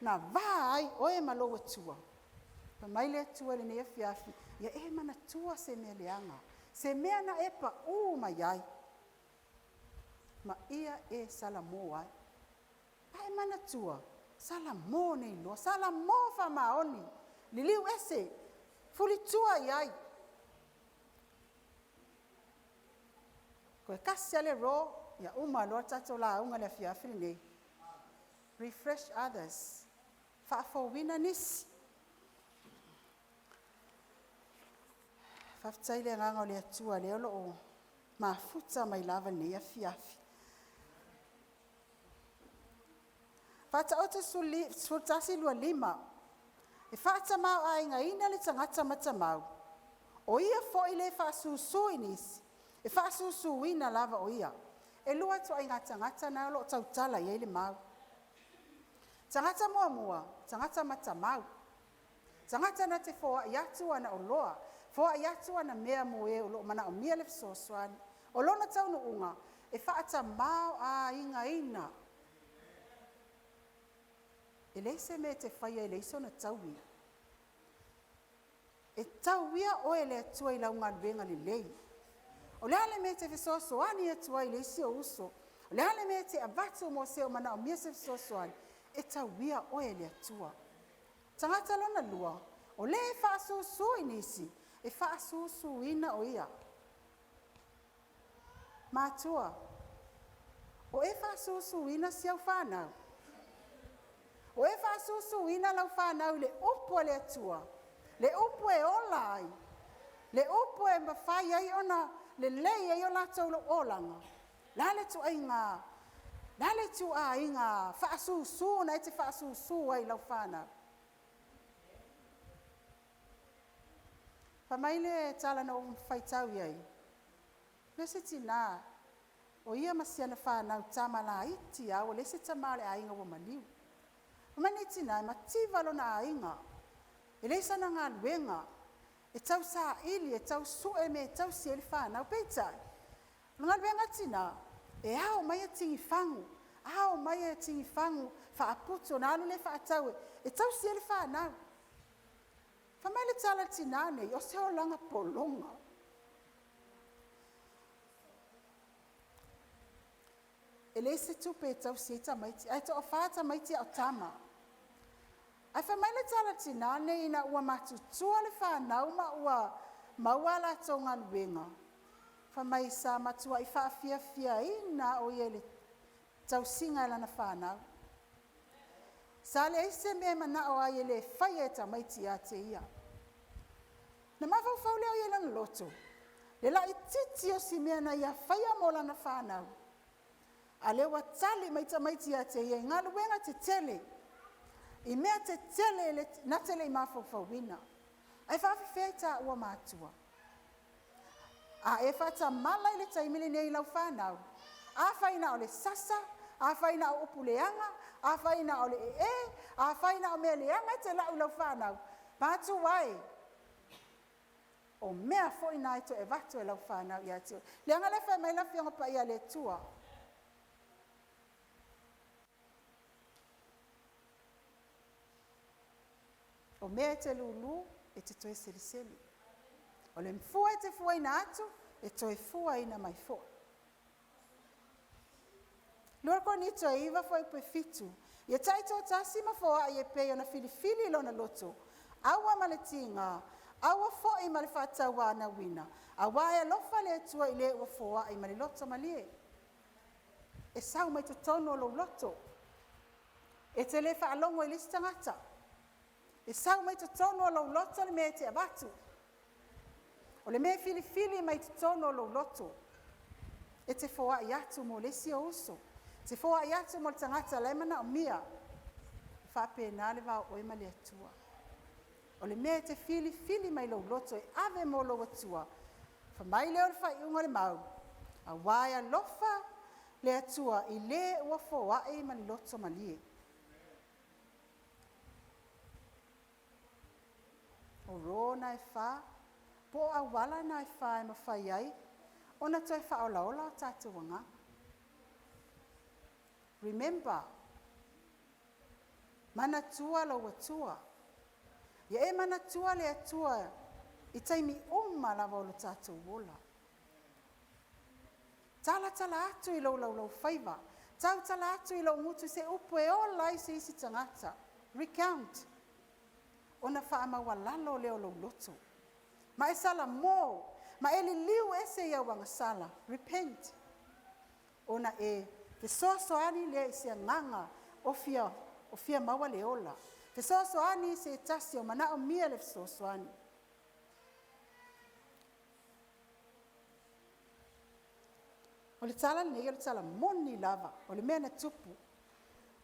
S3: na va ai oe ma lou Atua? Fai mai le Atua i lenei afiafi, ia e manatua se mea leaga, se mea na e pau mai ai, ma ia e salamo ai. A e manatua, salamo nei loa, salamo faamaoni, liliu ese, fulitua i ai. Toe tasi lava le row, ia uma loa le tatou lauga i le afiafi lenei. Refresh others, faafouina nisi. Faafetai i le agaga o le Atua o lea o lo o mafuta mai lava i lenei afiafi. Faataoto 11:25, e faatamaoaigaina le tagata matamau, o ia foi le faasusu i nisi, e faasusuina lava o ia. E lua ituaiga tagata na o lo o tautala i ai le mau. Tagata muamua, tagata matamau, tagata na te foai atu ana oloa, foai atu ana mea mo e o lo o manaomia le fesoasoani. O lona taunuuga, e faatamaoaigaina. E leai se mea e te faia e leai sona taui. E tauia oe e le Atua i lau galuega lelei. O le a le mea e te fesoasoani atu ai i le isi ou uso, o le a le mea e te avatu mo se o manaomia se fesoasoani, e tauia oe e le Atua. Tagata lona lua, o le e faasusu i nisi, e faasusuina o ia. Matua, o e faasusuina si au fanau? O e faasusuina lau fanau i le upu a le Atua, le upu e ola ai, le upu e mafai ai ona lelei ai o latou olaga? Le a le ituaiga, le a le ituaiga faasusu na e te faasusu ai i lau fanau? Fai mai le tala na ou faitau i ai, le isi tina, o ia ma si ana fanau tama laiti lava, ua leai se tama o le aiga ua maliu. Fai mai lenei tina, e mativa lona aiga, e leai sana galuega, e tausaili, e tausue mea e tausi ai le fanau. Peitai, o le galuega a le tina, e ao mai e tigifagu, ao mai e tigifagu faaputu ona alu lea faatau e tausi ai le fanau. Fai mai le tala a le tinã nei, o se olaga pologa. E leai se tupe e tausi ai tamaiti, ae toafa tamaiti a o tama. Ae fai mai le tala a le tinã lenei ina ua matutua le fanau ma ua maua a latou galuega, fai mai sa matuai faafiafiaina o ia i le tausiga e lana fanau. Sa leai se mea e manao ai e le faia e tamaiti ia te ia. Na mafaufau lea o ia i lona loto, le laitiiti o si mea na ia faia mo lana fanau, a lea ua tali mai tamaiti ia te ia i galuega tetele, i mea tetele na te le i mafaufauina. Ae faafefea i taua matua? A e faatamala i le taimi lenei i lau fanau, afai na o le sasa, afai na o upu leaga, afai na o le ee, afai na o mea leaga e te lau i lau fanau, patu ae, O mea foi na e toe avatu e lau fanau ia te oe. Leaga lea fai mai le Afioga Paia a le Atua. O mea e te lulu, e te toe selesele. O le fua e te fuaina atu, e toe fuaina mai foi. 2 Korinito 9 fuaiupu e 7, ia taitoatasi ma foai e pei ona filifili lona loto, aua ma le tiga, aua foi ma le faatauanauina, auā e alofa le Atua i le ua foai ma le loto malie. E sau mai totonu o lou loto. E te le faalogo i le isi tagata. E sau mai totonu o lou loto le mea e te avatu. O le mea e filifili mai totonu o lou loto. E te foai atu mo le isi ou uso. E te foai atu mo le tagata la e manaomia. E faapena le va o oe ma le Atua. O le mea e te filifili mai lou loto e ave mo lou Atua, fai mai lea o le faaiuga o le mau, auā e alofa le Atua i le ua foai ma le loto malie. O ro na e fa, po o auala na e fa e mafai ai ona toe faaolaola o tatou agaga. Remember, manatua lou Atua. Ia e manatua le Atua i taimi uma lava o lo tatou ola. Talatala atu i lou laulaufaiva, tautala atu i lou gutu se upu e ola ai se isi tagata. Recount, ona faamaualalo lea o lou loto. Ma e salamo, ma e liliu ese i au agasala. Repent, ona e fesoasoani lea i se agaga o fia maua le ola. Fesoasoani i se tasi o manaomia le fesoasoani. O le tala lenei o le tala moni lava, o le mea na tupu i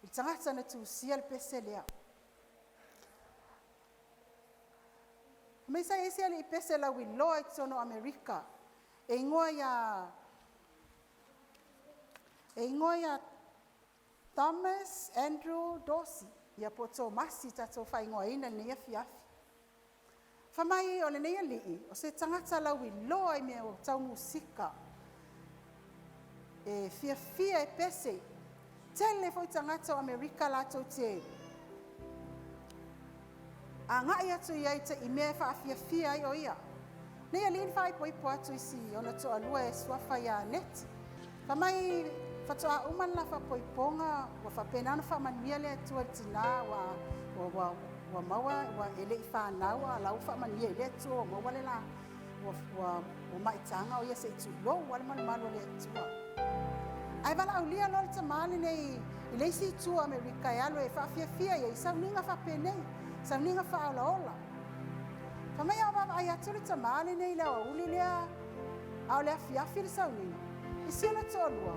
S3: le tagata na tusia le pese lea. Fai mai sa i ai se alii pese lauiloa i totonu o Amerika, e igoa ia Thomas Andrew Dorsey, ia po o Tomasi tatou te faaigoaina i lenei afiafi. Fai mai o lenei alii, o se tagata lauiloa i mea tau musika, e fiafia e pese. Tele foi tagata o Amerika latou te agai atu i ai i mea e faafiafia ai o ia. Nei alii na faaipoipo atu i si ona toalua e suafa ia Neti. Fai mai faatoa uma le la faapoipoga ua faapena ona faamanuia le Atua i le tinā ua maua e le i fanau a o la ua faamanuia i ai le Atua ua maua le la ua maitaga o ia se i tulou lava le malumalu o le Atua. Ae valaaulia loa le tamā lenei i le isi itu o Amerika e alu e faafiafia i ai i sauniga faapenei, sauniga faaolaola. Fai mai a o vaavaai atu le tamā lenei i le aoauli lea a o le afiafi le sauniga, i si ona toalua,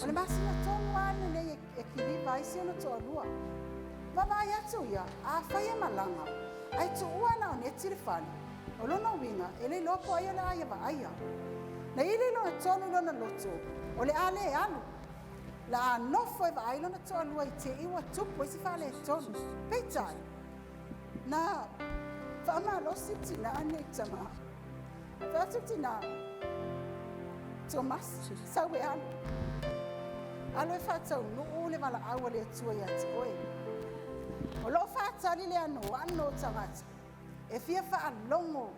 S3: o le masina tonu lava lenei e kiliva ai si ona toalua. Vaavaai atu ia, afai e malaga, ae tuua na o Neti le fale, o lona uiga e le iloa po o ai o le a ia vaaia. Na ili lona tonu i lona loto, o le a le alu, la a nofo e vaai lona toalua i te i ua tupu ai se faaletonu. Peitai, na faamalosi le tinā nei i le tamā. Fai atu le tinā, Tomasi, sau e alu. Alu e faataunuu le valaau a le Atua ia te oe. O lo o faatali le anoano o tagata e fia faalogo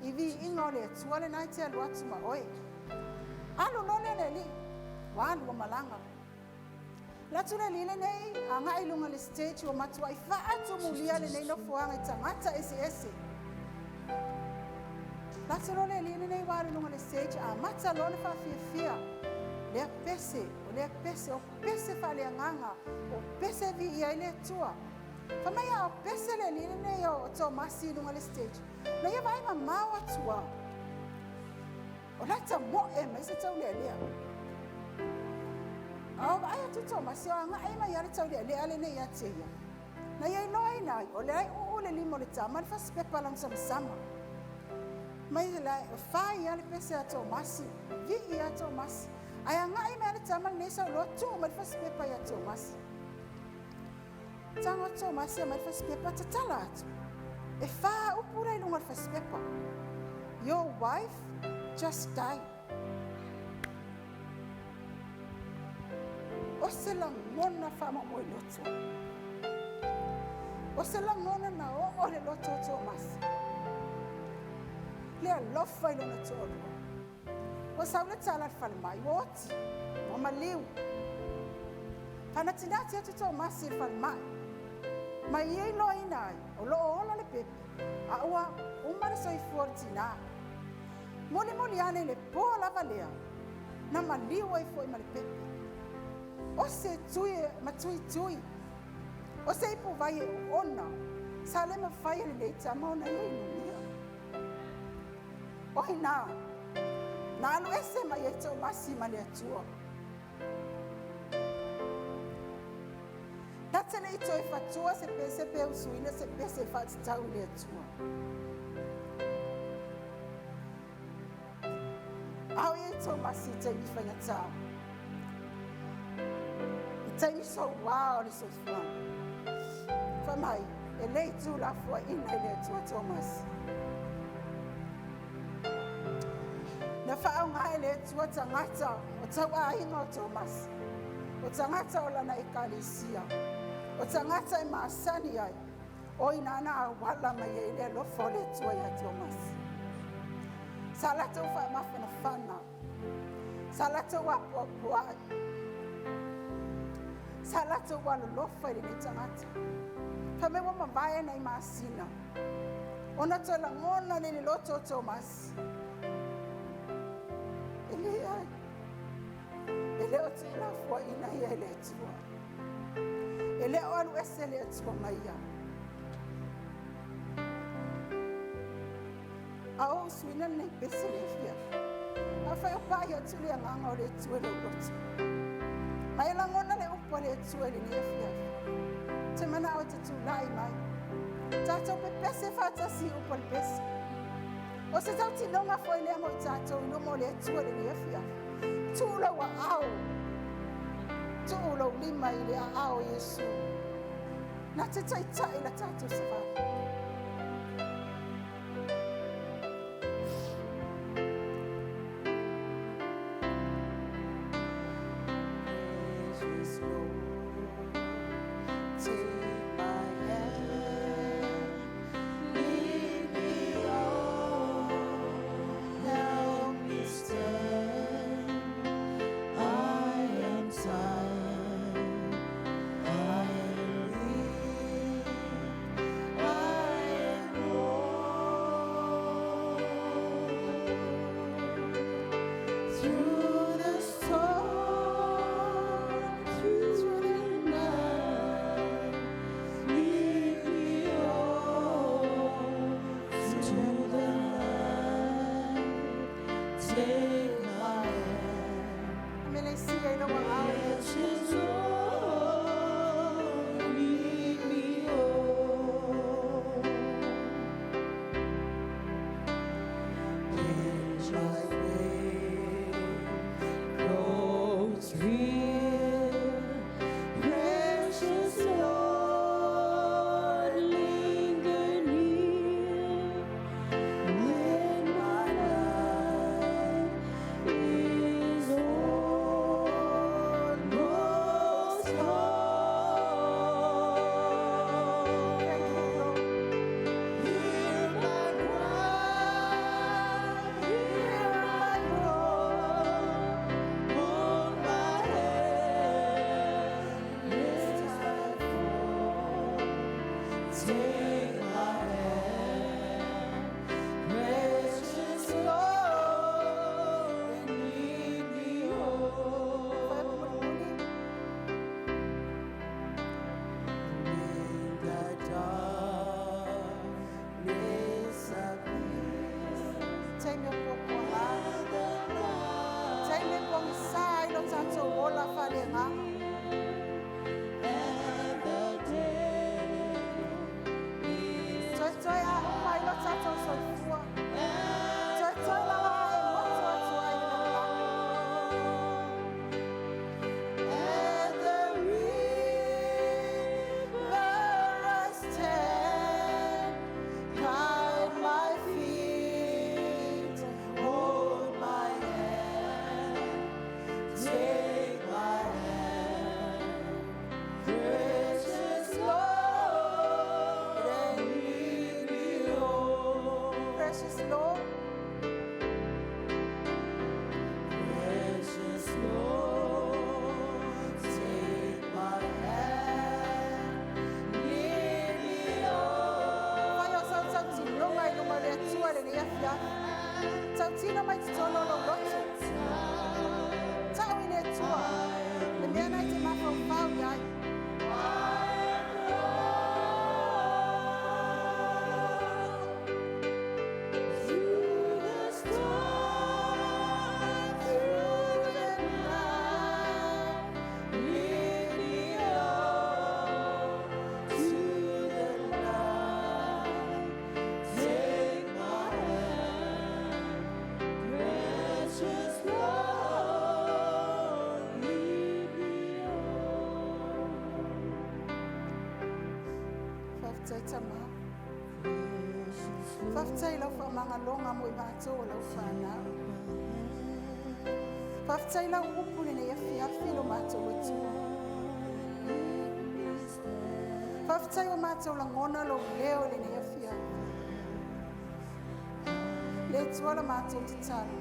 S3: i viiga o le Atua lena e te alu atu ma oe. Alu loa lea o le alii, ua alu ua malaga. Alu atu le alii lenei, agai i luga o le stage ua matuai faatumulia lenei nofoaga i tagata eseese. Alu atu loa le alii lenei ua alu i luga o le stage, amata loa ona faafiafia lea pese, o lea pese, o pese faaleagaga, o pese e viia ai le Atua. Fai mai a o pese le alii lenei o Tomasi i luga o le stage, na ia vaai mamao atu lava, o la e tamoe mai se taulealea. A o vaai atu Tomasi o agai mai lava le taulealea lenei ia te ia. Na ia iloaina ai, o lea e uu le lima o le tama le fasipepa lana samasama. Mai la e fai lava le pese a Tomasi, vii a Tomasi. Ae agai mai le tama lenei sau loa tuu mai le fasipepa ia Tomasi. Tago atu Tomasi aumai le fasipepa tatala atu. E fa upu la i luga o le fasipepa. Your wife just died. O se lagona faamomoiloto. O se lagona na oo le loto o Tomasi. Le alofa i lona toalua. Ua sau le tala i le falemai, ua oti, ua maliu. Faanatinati atu Tomasi i le falemai. Ma ia iloaina ai, o lo o ola le pepe, a ua uma le soifua o le tinā. Mulimuli ane i le po lava lea, na maliu ai foi ma le pepe. O se tui ma tuitui, o se ipuvai e oona, sa le mafai e lenei tama ona ia inumia. O i ina, na alu ese mai ai Tomasi ma le Atua. Na te le i toe fatua se pese pe usuina se pese e faatatau i le Atua. A o i ai Tomasi i taimi faigata, i taimi soua o le soifuaga. Fai mai, e le i tuulafoaiina e le Atua Tomasi. Na faaaoga e le Atua tagata o tauaiga o Tomasi, o tagata o lana ekalesia, o tagata e masani ai, o i ina na auala mai ai le alofa o le Atua ia Tomasi. Sa latou faamafanafana, sa latou apoapoai, sa latou alolofa i lenei tagata. Fai mai ua mavae nai masina, ona toe lagona lea i le loto o Tomasi. E leai, e le o tuulafoaiina ia e le Atua. E le o alu ese le Atua mai ia. A o usuina lenei pese le afiafi. Afai o pai atu le agaga o le Atua i lou loto. Ma e lagona le upu a le Atua i lenei afiafi. Te manao e te tulai mai. Tatou pepese faatasi i upu o le pese. O se tautinoga foi lea mo i tatou i luma o le Atua i lenei afiafi. Tuu lau aao, tuu lou lima i le aao o Iesu. Na te taitai la tatou savali.
S4: Precious Lord, take my hand, lead me on, help me stand. I am tired, I am weak, I am worn. Through the storm, through the night, lead me on to the light. Take my hand.
S3: Melesia i lau aao.
S4: Precious Lord, lead me on. When my way grows drear, precious Lord, linger near. Let my life
S3: Faafetai Tamā. Faafetai i lau faamagaloga mo i matou o lau fanau. Faafetai i lau upu i lenei afiafi lo matou Atua. Faafetai ua matou lagona lou leo i lenei afiafi. Le Atua la matou tatalo.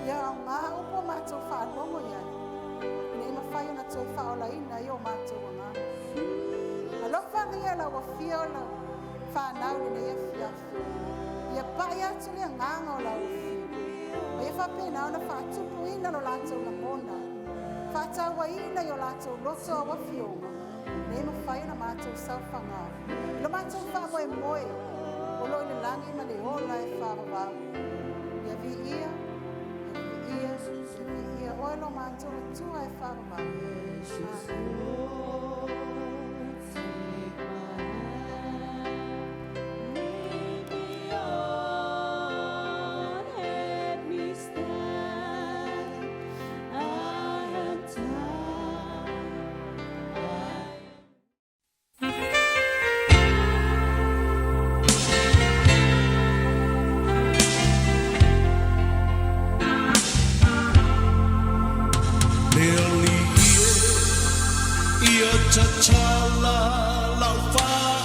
S3: Ia aoga upu ua matou faalogo i ai, ina ia mafai ona toe faaolaina ai o matou agaga. Alofagia lau afio o lau fanau i lenei afiafi. Ia pai atu le agaga o lau afio. Ma ia faapena ona faatupuina lo latou lagona, faatauaina i o latou loto au afioga, ina ia mafai ona matou saofaga. I lo matou faamoemoe o lo o i le lagi ma le ola e faavavau. Ia viia, ia viia, ia viia oe lo matou Atua e faavavau. Amen.
S4: Lord, take my hand, lead me on, help me stand. I am tired. I
S5: Le ali ia, ia tatala lau whaaloalo.